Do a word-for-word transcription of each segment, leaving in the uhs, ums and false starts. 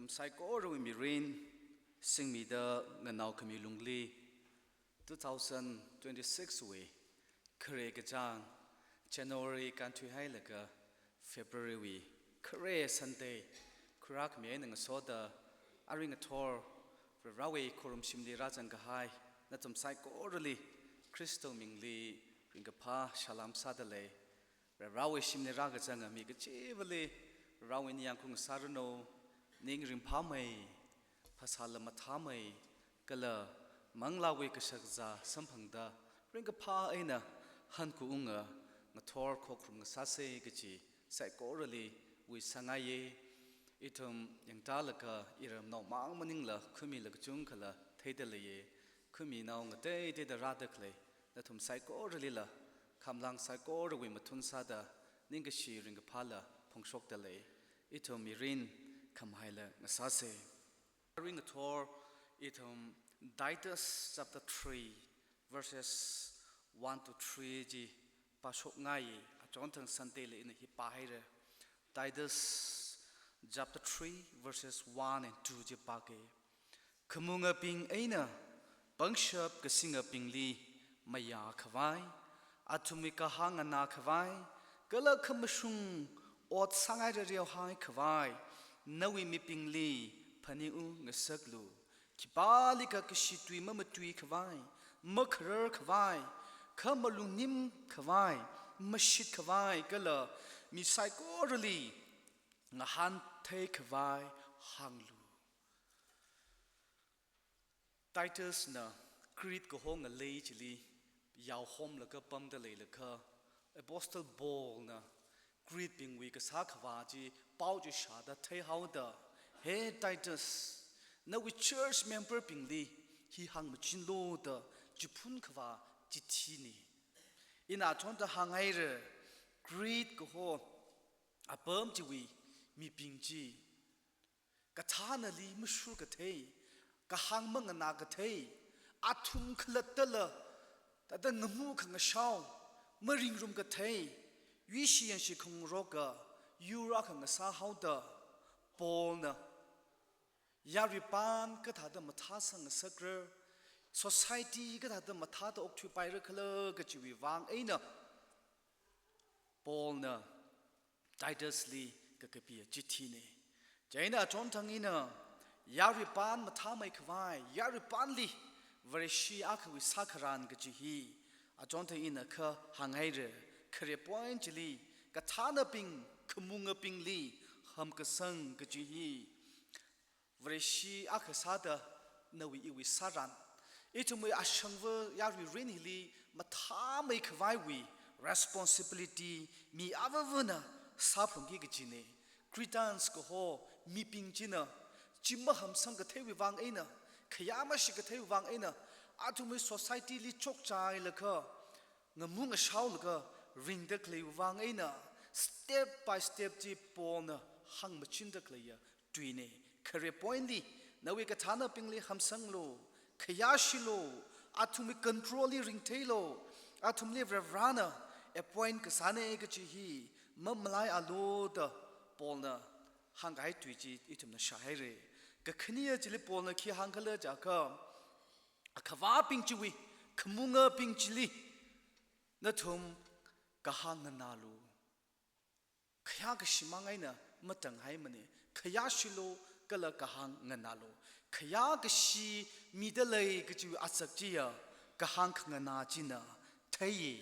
Saikorali mirin singmida nganao khami lungli two thousand twenty-six wui khare kachāng January kānthuihailaga February wui khare Sunday khuirā khami eina ngasoda arui ngathor Varewui khorumshimli rāzang kahai nathum saikorali Khrista mingli ringkaphā salam sādalei. Varewui shimli rākazanga mi kachivali Varewui ningyāng khaung sāranu, ning ringphāmei, phasāla mathāmei, kala manglāwui kashakazā samphangda ringkaphā eina hankaunga ngathor khokharum ngasāsei kachi saikorali wishāngaiye. Ithum yangtālaga iramnao mang maningla khamila kachungkhala theidalei. Khaminao ngateiteida rāda khalei nathum saikoralila khamlang saikorawui mathun sāda ningkashi ringkaphāla phongshokdalei. Ithum mirin khamhaila ngasāsei. Arui ngathor ithum Titus chapter three verses one to three chi pāshokngai. Achonthang Sunday li ina hi pāhaira. Titus chapter three verses one and two chi pāke. Khamungabing eina pangshap kasingabingli mayā khavai, athumwui kahāng nganā khavai, kala khamashung ot sāngai rareo hai khavai, nawui mibingli phaningungasaklu. Khipālikha kashi tui mamatui khavai, makharar khavai, kha malungnim khavai, mashit khavai, kala mi saikorali ngahānthei khavai hānglu. Titus na Crete kaho ngalei chili yaohomlaga pamda leilakha, Apostle Paul na Crete bingwui kasā khavā chi pao chi shāda theihaoda, "He Titus, nawui church member bingli hi hāngmachinlu" da chiphun khavā chithine. Ina achonthang hānghaira, Crete kaho apam chiwui mibing chi kathānali mashur kathei, kahāng manganā kathei, athum khalattala thāda ngamu khangashao, maringrum kathei, yuishi yangshi khangaroka, yur akha ngasāhaoda, Paul na yaruipan kathāda mathāsang ngasakra, society kathāda mathāda okthuipaira khala kachiwui vang eina Paul na Titus li kakapiya chithine. Chieina achonthang ina yaruipan mathāmei khavai, yaruipanli Vareshi akhawui sākharan kachi hi achonthang ina kha hānghaira, khare point chili kathānabing khamungabingli hamkasang kachi hi Vareshi akha sāda nawui iwui sāran, ithumwui ashangva yarui rin hili mathāmei khavaiwui responsibility mi avāvana sāphungki kachine. Cretans kaho mibing china chi mahamsang katheiwui vang eina, khayā mashi katheiwui vang eina, athumwui society li chokchailaga, ngamu ngashaolaga ringda khaleiwui vang eina, step by step chi Paul na hāngmachinda khaleiya tuine. Khare point li, nawui kathānabingli hamsanglu, khayāshilu, athumwui control li ringtheilu, athumli Varivarana appoint kasāne kachi hi mamalaialu da Paul na hāngkahai tui chi ithumna shāhaire. Kakhane chili Paul na khi hāngkhala jiakha, akhavābing chiwui, khamungabing chili nathum kahāng nganālu. Khayā kashi mang eina matanghaimane, khayāshilu kala kahāng nganālu. Khayā kashi mida lei kachiwui azak chiya kahāng khanganā china theiye.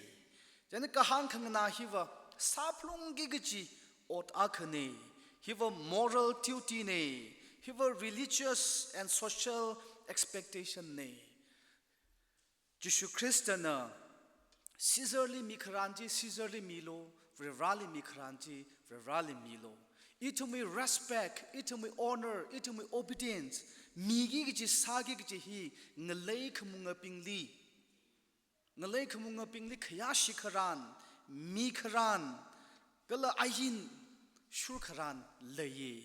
Chieina kahāng khanganā hiva sāphalungki kachi ot akhane, hiva moral duty ne, hiva religious and social expectation ne. Jishu Khristana Caesar li mikharan chi Caesar li milu, Varivarali mikharan chi Varivarali milu. Ithumwui respect, ithumwui honor, ithumwui obedience miki kachi sāki kachi hi ngalei khamungabingli, ngalei khamungabingli khayāshi kharan, mi kharan, kala ain shur kharan leiye.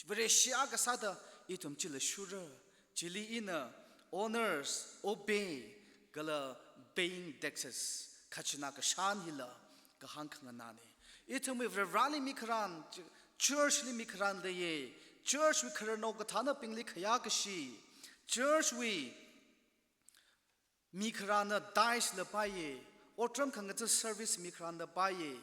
Vareshi akha sāda ithum chila shurra. Chili ina honors, obey, kala paying taxes, khajana kashan hila kahāng khanganāne. Ithumwui Varivarali mikharan, ch-, church li mikharan leiye, Church wui khararnao kathānabingli khayā kashi, church wui mi kharāna tithes la paiya, otram khangathā service mi kharāna paiya,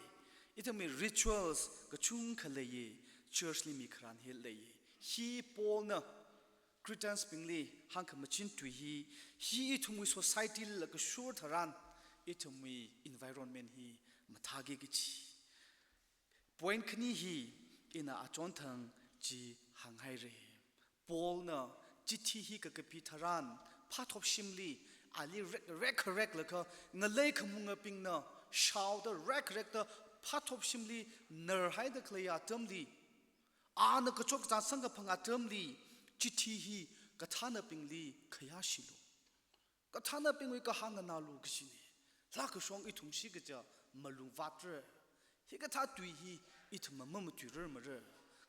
ithumwui rituals kachungkha leiya, church li mi kharāna hi leiya. Hi Paulna Cretans bingli hāngkhamachin tui hi, hi ithumwui society la kashur tharan, ithumwui environment hi mathāki kachi. Point khani hi ina achonthang chi hānghaira. Paulna chithi hi kakapi tharan, phathop shimli, ali rek, rek, rek laga, ngalei khamungabingna shaoda rek, rekda, phathop shimli narhaida khalei atamli, ana kachot kachāng samkaphang atamli, chithi hi kathānabingli khayāshilu. Kathānabingwui kahāng nganālu kachina. Lakashong ithum shikaja malung vātra. Hikathā tui hi ithumna mamatuirarmara.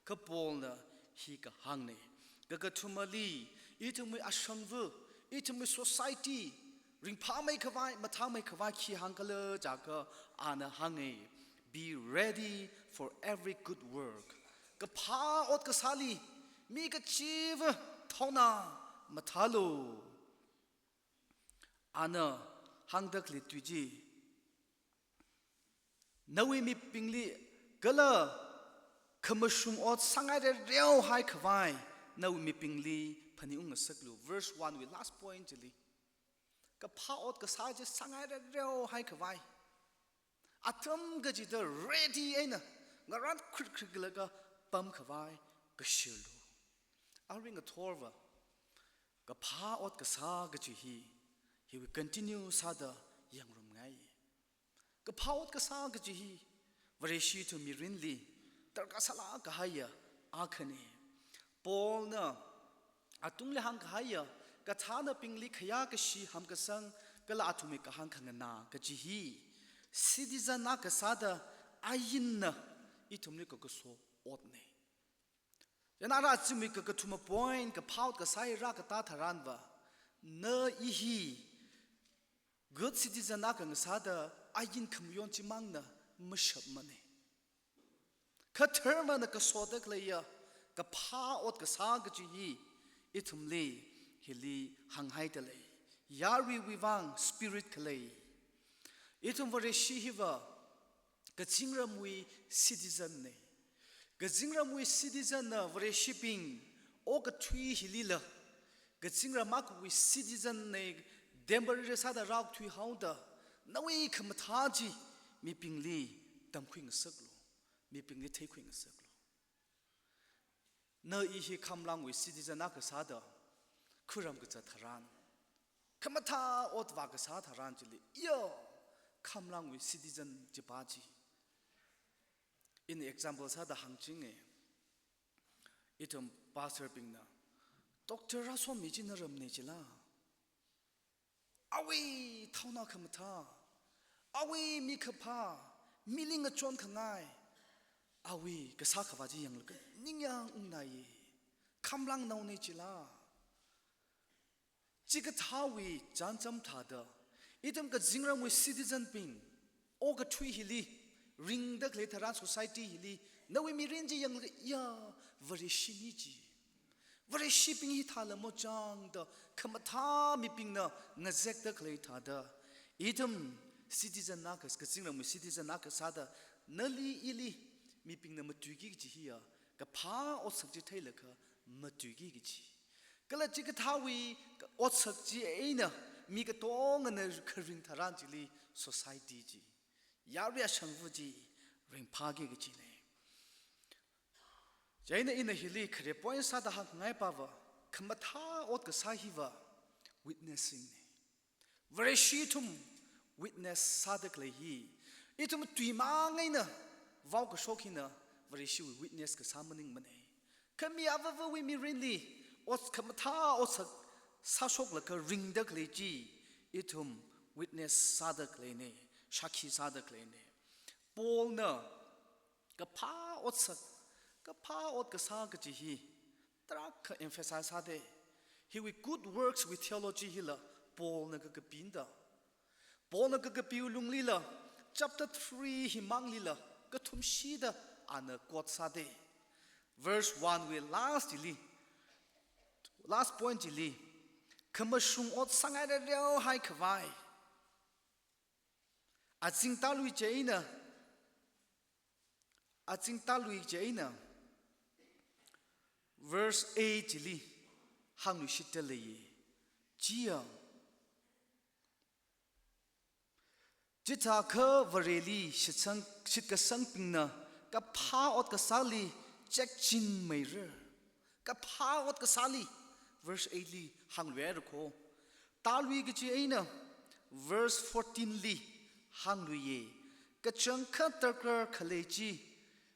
Kha Paulna hi kahāngna. Kakathumali, ithumwui ashangva, ithumwui society, ringphāmeikhavai, mathāmeikhavai khi hāngkhala jiakha ana hānga, "Be ready for every good work." Kaphā ot kasāli, mi kachiva thaona mathālu. Ana hāngda khalei tui chi, nawui mibingli kala khamashung ot sāngai rereo haikhavai, nawui mibingli phaningung ngasaklu. Verse one wui last point chili. Kaphā ot kasā chi sāngai rereo haikhavai. Atam kachida ready eina, ngarān khrik khrik laga pamkhavai kashirlu. Arui ngathorva, kaphā ot kasā kachi hi, hiwui continue sāda yangrumngai. Kaphā ot kasā kachi hi, Vareshi ithum mirinli darkar sālāk kahaiya akhana. Paulna atungli hāngkahaiya, kathānabingli khayā kashi hamkasang, kala athumwui kahāng khanganā kachi hi, citizen akha sāda ainna ithumli kakaso otna. Chieina ara athumwui kakathuma point, kaphā ot kasā hi rākatā tharanva, na i hi good citizen akha ngasāda ain khamayon chimangna mashapmana. Kha dharmana kasoda khaleiya kaphā ot kasā kachi hi ithumli hili hānghaida lei. Yaruiwui vang spirit khalei. Ithum Vareshi hiva kazingramwui citizen na. Kazingramwui citizen na Vareshibing, okathui hilila, kazingram akhawui citizen na, temporary sāda rāokthuihaoda, nawui khamathā chi mibingli tamkhui ngasaklu, mibingli theikhui ngasaklu. Na i hi khamlangwui citizen akha sāda, khuram kazat tharan, khamathā ot vākasā tharan chili, ya, khamlangwui citizen chipa chi. Ina example sāda hāngchinga, ithum pastor bingna, "Doctor Rasomi chi naramna chila? Awui thaona khamathā, awui mi kaphā, mili ngachon khangai, awui kasā khavā chi yanglaga ningyāng ungnaiya, khamlangnaona chila?" Chikathāwui chānjam thāda, ithum kazingramwui citizen bing, okathui hili, ringda khalei tharan society hili, nawui mirin chi yanglaga, ya, Vareshina chi. Vareshibing hi thālamo changda, khamathā mibingna ngazekda khalei thāda, ithum citizen akha, kazingramwui citizen akha sāda, nali ili, mibingna matuiki kachi hiya, kaphā otsak chi theilaga matuiki kachi. Kala chikathāwui otsak chi eina mi katongana kharing tharan chili society chi, yarui ashangva chi ringphāki kachina. Chieina ina hili khare point sāda hāngngai pava, khamathā ot kasā hiva witnessing na. Vareshi ithum witness sāda khalei hi, ithum tuimang eina vaokashok hina Vareshiwui witness kasā maningmana. Kha mi avāvawui mirinli, ot khamathā otsak sāshoklaga ringda khalei chi, ithum witness sāda khaleina, shākhi sāda khaleina. Paulna kaphā otsak, kaphā ot kasā kachi hi tarākha emphasize sāda, hiwui good works wui theology hila Paulna kakapina da. Paulna kakapiwui lunglila, chapter three hi manglila, kathumshida ana quote sāda. verse one wui last chili, last point chili, khamashung ot sāngairareo haikhavai. Azing tālui chieina, azing tālui chieina, verse eight chili hāngluishitda leiya. Chiya, chithākha Vareli shitsang, shitkasangbingna kaphā ot kasāli chekchinmeira. Kaphā ot kasāli, verse eight li hāngluihaira kho. Tālui kachi eina, verse fourteen li hāngluiya. Kachangkhat darkar khalei chi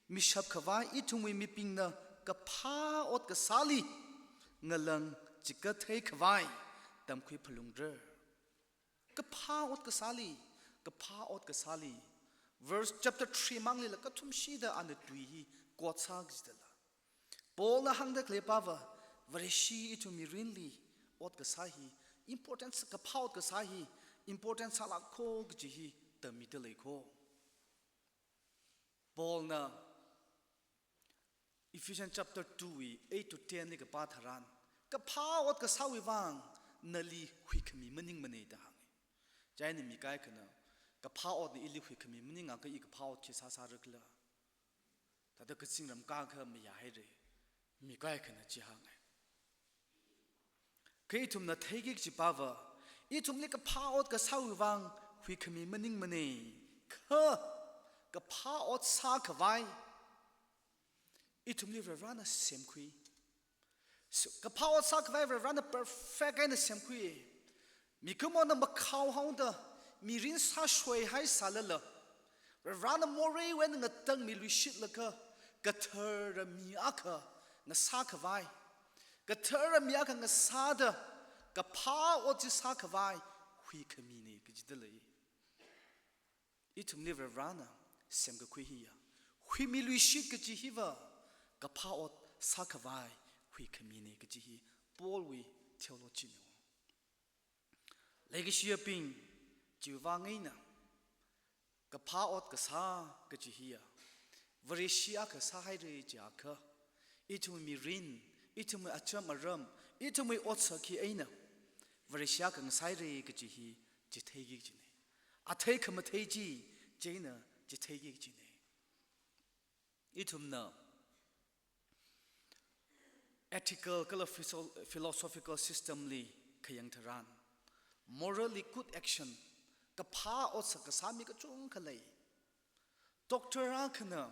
mishap khavai ithumwui mibingna kaphā ot kasāli ngalang chikathei khavai tamkhui phalungra. Kaphā ot kasāli, kaphā ot kasāli. Verse chapter three manglila kathumshida ana tui hi quote sā kajidala. Paulna hāngda khalei pava, Vareshi ithum mirinli ot kasā hi, important sā, kaphā ot kasā hi important sālāk kho kaji hi tamida lei kho. Paulna Ephesians chapter two wui eight to ten li kapā tharan, kaphā ot kasāwui vang nali huikhami maningmana da hānga. Chieina mi kaikhana, kaphā otna ili huikhami maningakha i kaphā ot khi sāsāra khala, thāda kazingram kākha mayāhaira, mi kaikhana chi hānga. Kha ithumna theiki kachi pava, ithumli kaphā ot kasāwui vang huikhami maningmana. Kha kaphā ot sākhavai ithumli Varivarana semkhui. So, kaphā ot sākhavai Varivarana perfect eina semkhui. Mikumona makhao haoda, mirin sāshoihaisālala, Varivarana moreiwui eina ngatangmiluishitlaga, kathara mi akha ngasākhavai, kathara mi akha ngasāda kaphā ot chi sākhavai huikhamina kajida lei. Ithumli Varivarana semkakhui hiya, huimiluishit kaji hiva kaphā ot sākhavai huikhamina kaji hi Paulwui theology na. Leikashiyabing, chiwui vang eina kaphā ot kasā kaji hiya Vareshi akha sāhaira jiakha, ithumwui mirin, ithumwui acham aram, ithumwui otsak hi eina Vareshi akha ngasāhaira kaji hi chitheiki kajina. Athei khamathei chi, chieina chitheiki kajina. Ithumna ethical kala physio-, philosophical system li khayang tharan, morally good action, kaphā otsak kasā mi kachungkha lei. Doctor akhana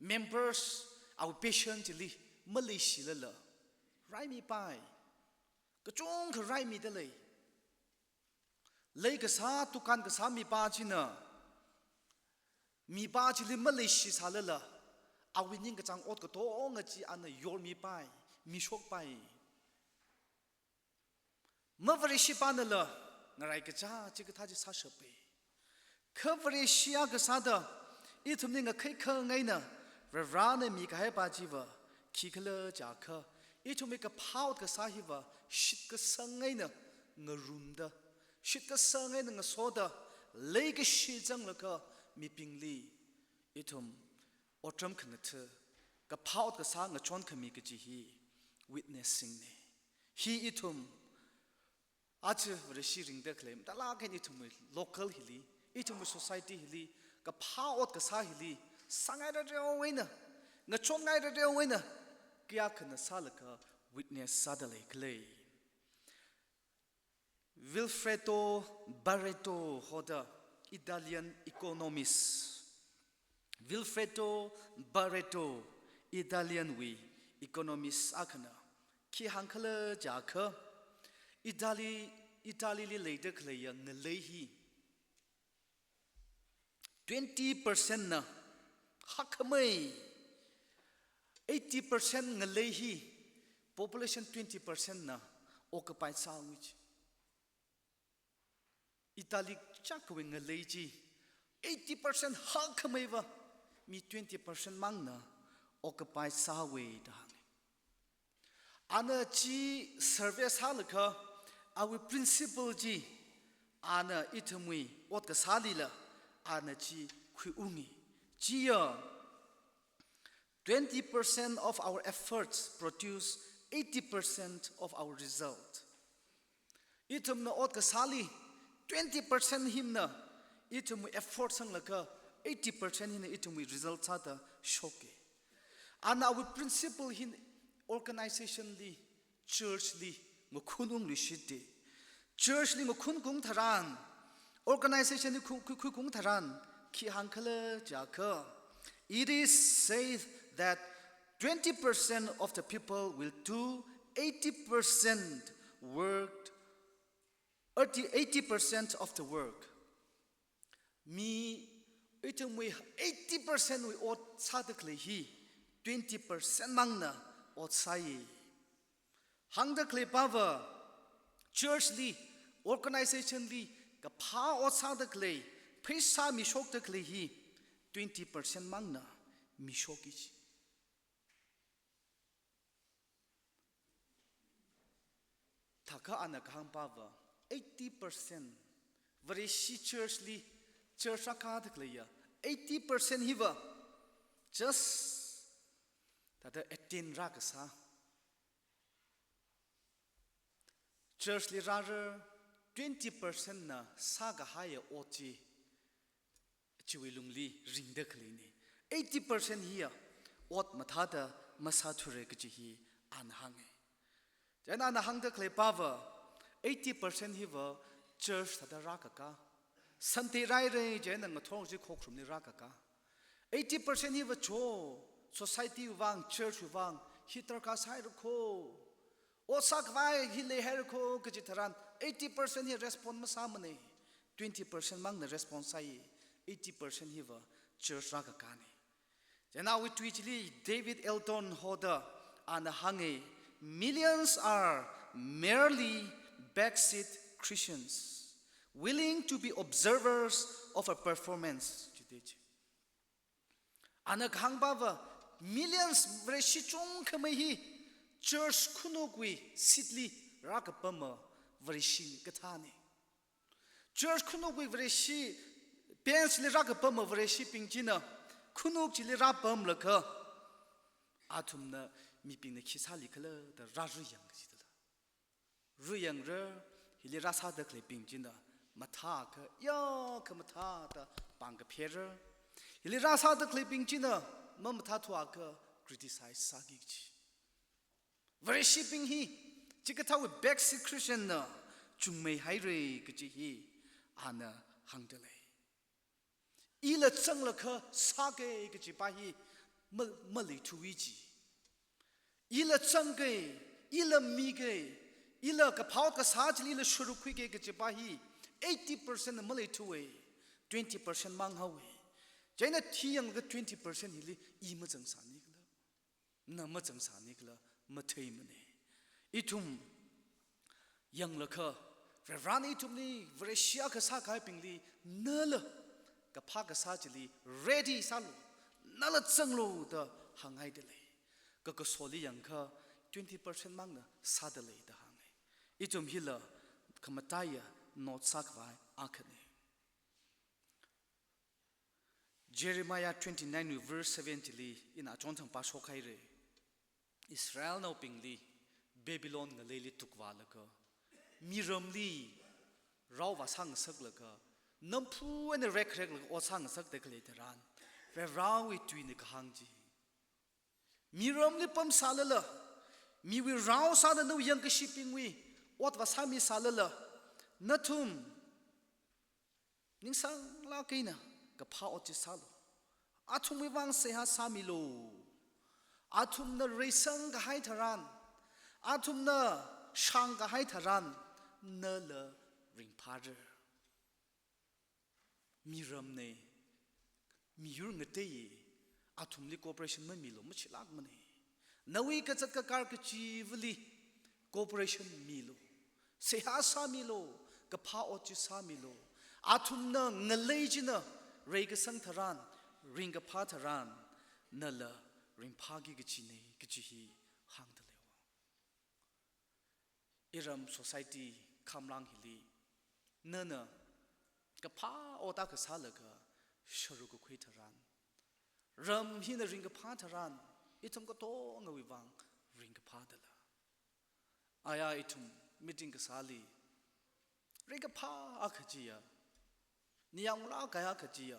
members, awui patient chili maleishilala raimipai, kachungkha raimida lei. Lei kasā, dukan kasā mipā china mipā chili maleishisālala, awui ningkachāng ot katonga chi ana yormipai, mishokpai. Mavareshi pānala ngaraikacha chikathā chi sāshapa. Kha Vareshi akha sāda ithumli ngakhai khangaina Varivarana mikahai pā chiva khikhala jiakha, ithumwui kaphā ot kasā hiva shitkasang eina ngarumda, shitkasang eina ngasoda, leikashi zanglaga mibingli ithum otram khangatha, kaphā ot kasā ngachonkhami kaji hi witnessing na. Hi ithum aja Vareshi ringda khalei mathālāk eina ithumwui local hili, ithumwui society hili, kaphā ot kasā hili sāngairareo eina, ngachonngairareo eina kayākhana sālaga witness sāda leikhala. Vilfredo Pareto hoda Italian economist. Vilfredo Pareto, Italian wui economist akhana khi hāngkhala jiakha, Italy, Italy li leida khaleiya ngalei hi twenty percent na hakkhamei, eighty percent ngalei hi population twenty percent na occupy sāhaowa ji. Italy chākhawui ngalei chi eighty percent hakkhameiva mi twenty percent mangna occupy sāhaowa da hānga. Ana chi survey sālaga awui principle chi ana ithumwui ot kasālila ana chi khuiunga. Chiya Twenty percent of our efforts produce eighty percent of our result. Ithumna ot kasāli twenty percent hina ithumwui effort sanglaga eighty percent hina ithumwui result sāda shoka. Ana awui principle hi organization li, church li ngakhun ungluishita. Church li ngakhun kung tharan, organization li khu-, khu-, khui kung tharan, khi hāngkhala jiakha, it is said that twenty percent of the people will do eighty percent work, eighty, eighty percent of the work. Mi, ithumwui eighty percent wui ot sāda khalei hi twenty percent mangna ot sāya. Hāngda khalei pava, church li, organization li, kaphā ot sāda khalei, pheisā mishokda khalei hi twenty percent mangna mishoki ji. Thākha ana kahāng pava, eighty percent, Vareshi church li, church rākada khaleiya, eighty percent hiva, just thāda attend rākasā. Church li rāra, twenty percent na sākahaiya ot chi, chiwui lungli ringda khaleina. Eighty percent hiya ot mathāda masāthura kaji hi ana hānga. Chieina ana hāngda khalei pava, eighty percent hiva church thāda rākaka. Sunday rāhaira chieina ngathor chi khokharumli rākaka. Eighty percent hiva cho, society vang, church vang, hi darkar sāhaira kho. Ot sākhavai hi leihaira kho kaji tharan, eighty percent hi respond masāmana. Twenty percent mangna respond sāya, eighty percent hiva church rākakana. Chieina awui tui chili David Elton hoda ana hānga, "Millions are merely backseat Christians, willing to be observers of a performance." Chida chi. Ana kahāng pava, millions Vareshi chungkhamei hi church khanukwui seat li rākapama Vareshi kathāna. Church khanukwui Vareshi, bench li rākapama Vareshibing china, khanuk chili rāpamlaga, athumna mibingna khi sālikhala da rāruiyang kajidala. Ruiyangra, hili rāsāda khaleibing china, mathākha, yākha mathāda pāng kaphera. Hili rāsāda khaleibing china, mamathāthuakha criticize sāki kaji. Vareshibing hi, chikathāwui backseat Christian na chungmeihaira kaji hi ana hāngda lei. Ila zanglaga sāki kaji pa hi ma-, maleithuwa ji. Ila zangki, ila miki, ila kaphā ot kasā chili ila sharuk khuiki kaji pa hi eighty percent na maleithuwa, twenty percent mang haowa. Chieina thiyanglaga twenty percent hili i mazangsāni khala, na mazangsāni khala matheimana. Ithum yanglaga, Varivarana ithumli Vareshi akha sākahaibingli, nala kaphā kasā chili ready sālu, nala zanglu da hānghaida lei. Kha kasoli yangakha twenty percent mangna sāda lei da hānga. Ithum hila khamataiya note sākhavai akhana. Jeremiah twenty-nine verse seven chili ina achonthang pāshokhaira. Israelnaobingli Babylon ngaleili tukvālaga, miramli rao vāsāngasaklaga, namphu eina rekreklaga ot sāngasakda khalei tharan, Varivarawui tuina kahāng chi, miramli pamsālala, miwui rao sāda nawui yangkashibingwui ot vāsāmisālala, nathum ningsanglāk eina kaphā ot chi sālu. Athumwui vang seihā sāmilu. Athumna reisangkahai tharan, athumna shāngkahai tharan, nala ringphāra. Miramna, miyur ngateiya, athumli cooperation mamilu, machilākmana. Nawui kazat kakar kachivali cooperation milu. Seihā sāmilu, kaphā ot chi sāmilu. Athumna ngalei china reikasang tharan, ringkaphā tharan, nala ringphāki kajina, kaji hi hāngda leiwa. Iram society khamlang hili, nana kaphā ot akha sālaga sharuk kakhui tharan, ram hina ringkaphā tharan, Ithum katongawui vang ringkaphā dala. Aya ithum meeting kasāli ringkaphā akha chiya, ningyāng ngalā kahai akha chiya,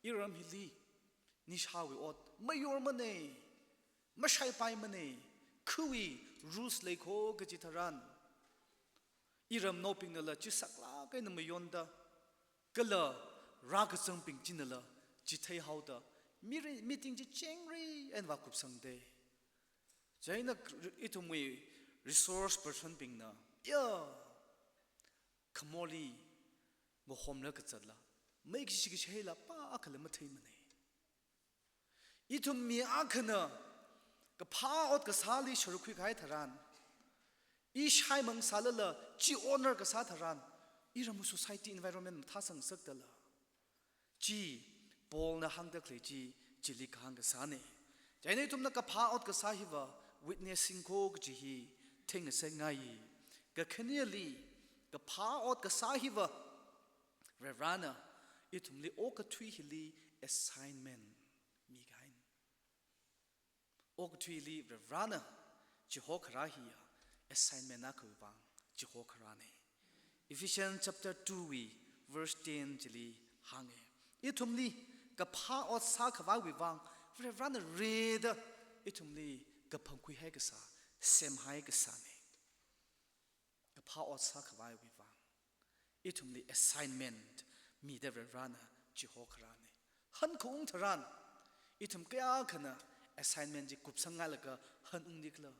iram hili nishāwui ot mayormana, mashaipaimana, khawui rules leikho kachi tharan, iramnaobingnala chi saklāk eina mayonda, kala rākazangbing chinala chi theihaoda, miri, meeting chi chingri eina vā kupsangda. Chieina ithumwui resource person bingna, ya, khamorli mahomlaga zatlala, mei kashi kasheila pā akhala matheimana. Ithum mi akhana kaphā ot kasāli sharuk khuikahai tharan, i shaimang sālala, chi honor kasā tharan, iramwui society environment mathāsang ngasakdala. Chi Paulna hāngda khalei chi, chili kahāng kasāna. Chieina ithumna kaphā ot kasā hiva witnessing kho kachi hi theingasakngai. Kakhaneli, kaphā ot kasā hiva Varivarana ithumli okathui hili assignment mikahaina. Okathuili Varivarana chihokharā hiya assignment akhawui vang chihokharāna. Ephesians chapter two wui verse ten chili hānga. Ithumli kaphā ot sākhavaiwui vang Varivarana rida ithumli kapangkhuihai kasā, semhai kasāna. Kaphā ot sākhavaiwui vang ithumli assignment mida Varivarana chihokharāna. Hankaung tharan, ithum kayākhana assignment chi kupsanghailaga hanungnikhala?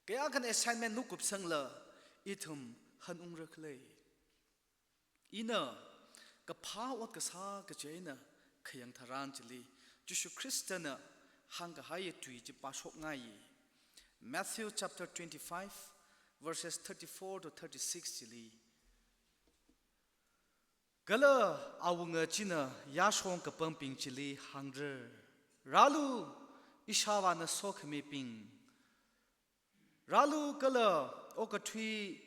Kayākhana assignment makupsangla, ithum hanungra khala? Ina kaphā ot kasā kachi eina khayang tharan chili, Jishu Khristana hāngkahaiya tui chi pāshokngai. Matthew chapter twenty-five, verses thirty-four to thirty-six chili. Kala awunga china yāshong kapambing chili hāngra, "Rālu, ishāvāna sokhamibing. Rālu kala okathui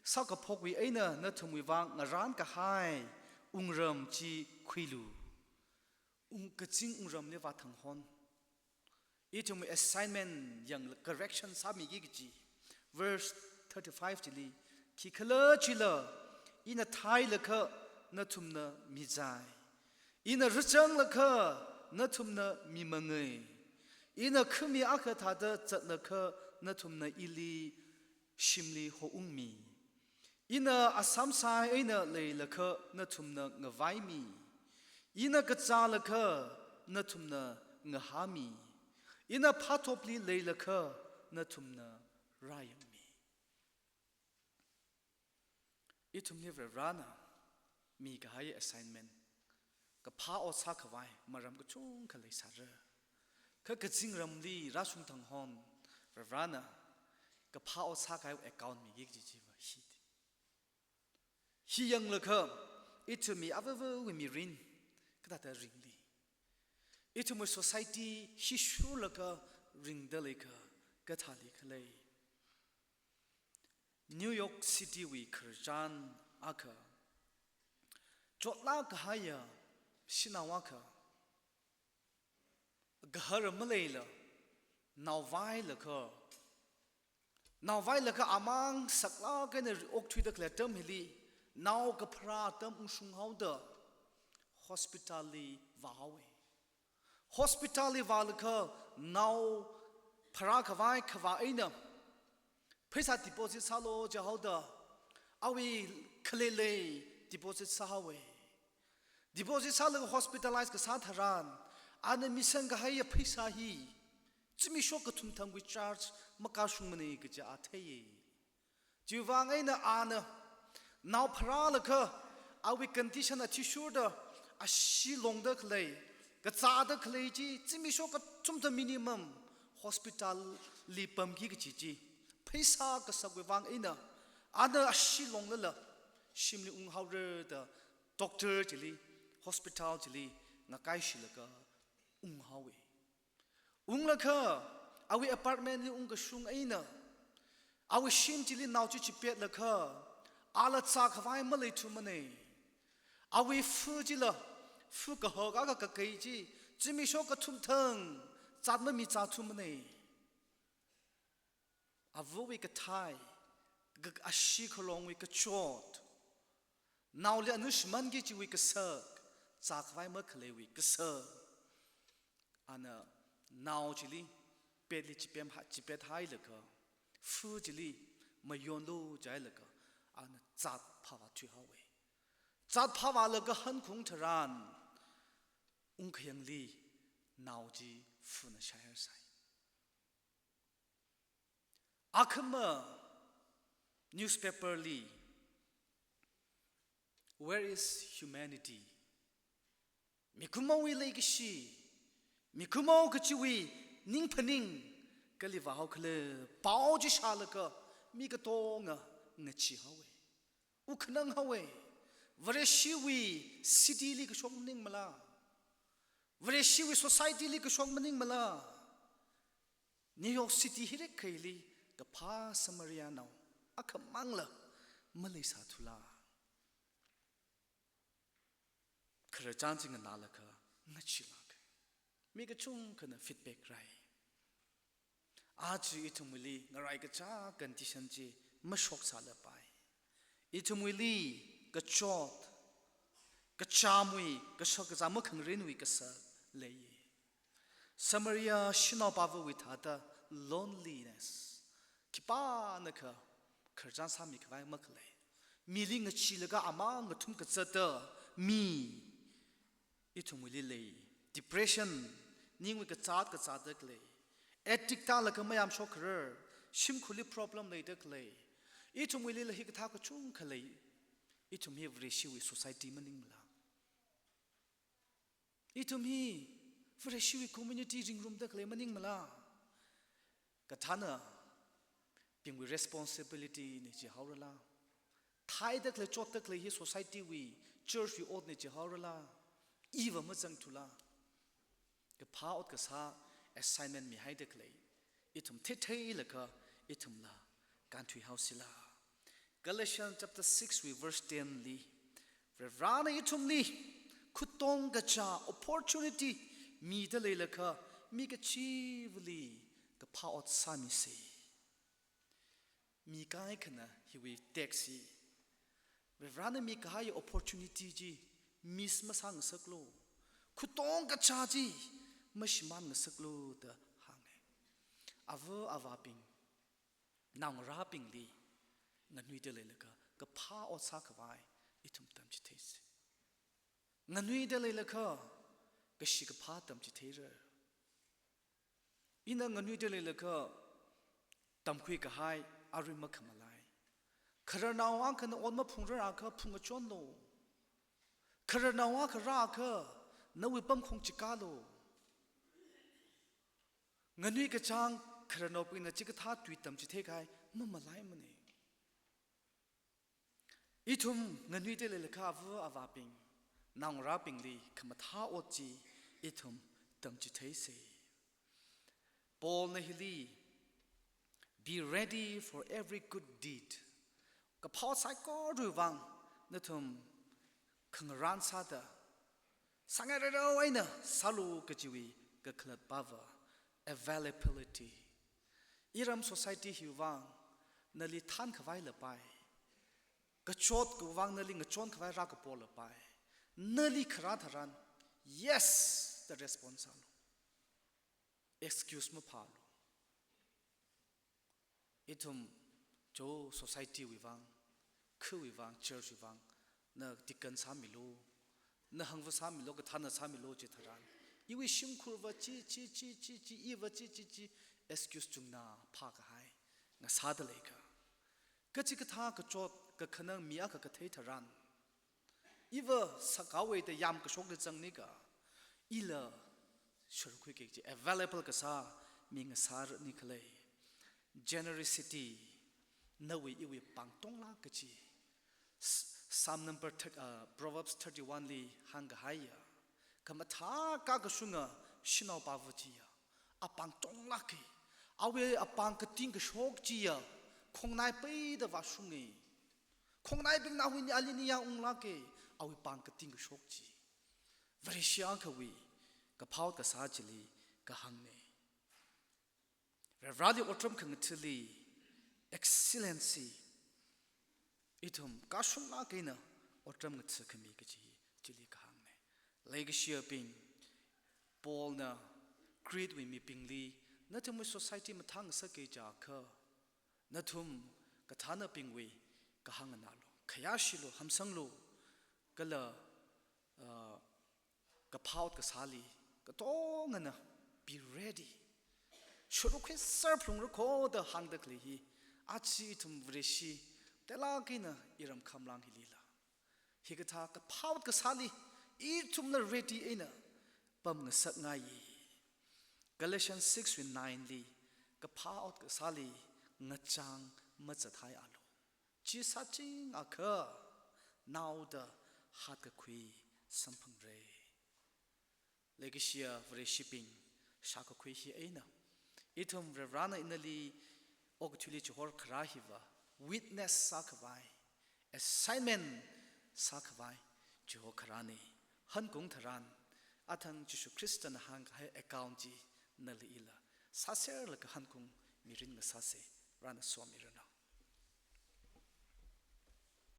sākaphokwui eina nathumwui vang ngarānkahai wungram chi khuilu." Wung, kazing wungramli vāthang hon. Ithumwui assignment yangla correction sāmiki kachi. Verse thirty-five chili, "Khikhalajila ina thailaga nathumna mizai. Ina rāzanglaga nathumna mimangai. Ina khami akha thāda zatlaga nathumna ili shimli houngmi. Ina asamsai eina leilaga nathumna ngavaimi. Ina kazālaga nathumna ngahāmi. Ina phātopli leilaga nathumna rāyangmi." Ithumli Varivarana mikahai assignment, kaphā ot sākhavai maram kachungkha leisāra. Kha kazingramli rāshungthang hon, Varivarana kaphā ot sākahai account miki kachi chiva hi. Hi yanglaga, ithumwui avāvawui mirin kathāda ringli? Ithumwui society hi shurlaga ringda leikha, kathāli khala? New York City wui khararchan akha, chotlāk kahaiya shanao akha, gahara maleila, nao vailaga, nao vailaga amang saklāk eina okthuida khalei atam hili, nao kapharā atam ungshung haoda, hospital li vāhaowa. Hospital li vālaga nao pharākhavai khavā eina pheisā deposit sālu jihaoda, awui khalei lei deposit sāhaowa. Deposit sālaga hospitalize kasā tharan, ana misangkahaiya pheisā hi zimiksho kathum thangwui charge makashungmana kaji a theiya. Chiwui vang eina ana nao pharālaga awui condition athishurda, ashee longda khalei, kazāda khalei chi zimiksho kathum thang minimum hospital li pamki kachi chi, pheisā kasakwui vang eina ana ashee longlala shimli unghaora da doctor chili, hospital chili ngakaishilaga unghaowa. Unglaga, awui apartment li ungkashung eina, awui shim chili nao chi chipetlaga, ala zākhavai maleithumana. Awui fu chila, fu kahak akha kakai chi, zimiksho kathum thang zat mamizāthumana. Avawui kathai, ka-, ashee khalongwui kachot, naoli anui shimānki kajiwui kasak, zākhavai makhaleiwui kasak. Ana nao chili petli chipem ha-, chipet hailaga, fu chili mayonlu jihailaga, ana zat phāvā thuihaowe. Zat phāvālaga hankaung tharan, ungkhayangli nao chi funa shaiharsai. Akhama newspaper li, "Where is humanity?" Mikumowui leikashi, mikumo kachiwui ningphaning kali vāhaokhala, pao chi shālaga mi katonga ngacheehaowe. Wukhanang haowe. Vareshiwui city li kashok maningmala? Vareshiwui society li kashok maningmala? New York City hi rekhaili kaphā Samaria nao akhamangla maleisāthula? Khararchān chi nganālaga ngacheelāke. Mi kachungkhana feedback rāi. Aja ithumwuili ngaraikacha condition chi mashoksālapai. Ithumwuili kachot, kachāmwui, kashakazā makhangarinwui kasak lei. Samaria shanaopāvawui thāda loneliness, khipānakha khararchān sāmikhavai makhalei. Mili ngacheelaga amang ngathum kazata mi ithumwuili lei. Depression, ningwui kazat kazatda khalei. Addict tālaga mayamshok kharar, shimkhurli problem leida khalei. Ithumwuilila hikathā kachungkha lei. Ithum hi Vareshiwui society maningmala? Ithum hi Vareshiwui community ringrumda khalei maningmala? Kathāna, bingwui responsibility na jihaorala? Thaida khalei, chotda khalei hi society wui, church wui otna jihaorala? Iva mazangthula? Kaphā ot kasā assignment mihaida khalei ithum theitheilaga ithumla kānthuihaosila. Galatians chapter six wui verse ten li, Varivarana ithumli khutong kachā opportunity mida leilakha mi kachivali kaphā ot sāmisa. Mi kaikhana hiwui text hi, Varivarana mikahai opportunity chi miss masāngasaklu. Khutong kachā chi mashimānngasaklu da hānga. Ava avābing, naongarābingli nganuida leilakha kaphā ot sākhavai ithum tamchitheisa. Nganuida leilakha kashi kaphā tamchitheira. Ina nganuida leilakha tamkhui kahai arui makhamalai. Khararnao akhana ot maphungrarakha phungachonlu. Khararnao akha rākha nawui pamkhong chikālu. Nganui kachāng khararnaobingna chikathā tui tamchithei kahai mamalaimana. Ithum nganuida leilakha ava avābing, naongarābingli khamathā ot chi ithum tamchitheisa. Paulna hili, "Be ready for every good deed." Kaphā saikorali vang nathum khangarān sāda, sāngairarao eina sālu kajiwui kakhalatpava, availability. Iram society hiwui vang nali thānkhavai leipai. Kachot kavang nali ngachonkhavai rākapo leipai. Nali kharā tharan, yes da response sālu. Excuse maphālu. Ithum jo society wui vang, khawui vang, church wui vang, na deacon sāmilu, na hangva sāmilu, kathāna sāmilu chitharan, iwui shimkhurva chi, chi, chi, chi, chi, iva chi, chi, chi, excuse chungna phākahai ngasāda leika. Kachikathā kachot kakhanang mi akha kathei tharan, iva sākhavai da yamkashokna zangnika, ila shurkhuiki kaji available kasā mi ngasārani khalei. Generosity, nawui iwui pāng tonglāk kaji. S-, Psalm number thir-, uh, Proverbs thirty-one li hāngkahaiya, khamathā kakashunga shanaopava chiya, apāng tonglāka. Awui apāng kating kashok chiya khongnai peida vāshunga. Khongnaibingna huini ali niya unglāka, awui pāng kating kashok chi. Vareshi akhawui kaphā kasā chili kahāngna. Varivarali otram khangathali, excellency, ithum kashunglāk eina otram ngathakhami kaji chili kahāngna. Leikashiyabing, Paulna Creteawui mibingli, nathumwui society mathāngasaka jiakha, nathum kathānabingwui kahāng nganālu, khayāshilu, hamsanglu, kala, uh, kaphā ot kasāli katongana be ready. Shuruk khuiser phalungra kho da hāngda khalei hi, aja ithum Vareshi teilāk eina iram khamlang hilila, hikathā kaphā ot kasāli ithumla ready eina pamngasakngai. Galatians six wui nine li, kaphā ot kasāli ngachang mazathaialu. Chi sāchingakha naoda hatkakhui samphangra. Leikashiya Vareshibing, shākakhui hi eina, ithum Varivarana inali okathuili chihorkharā hiva witness sākhavai, assignment sākhavai chihokharāna. Hankung tharan, athang Jishu Khristana hāngkahai account chi nala ila sāserlaga hankung mirin ngasāsa. Varena somiranu.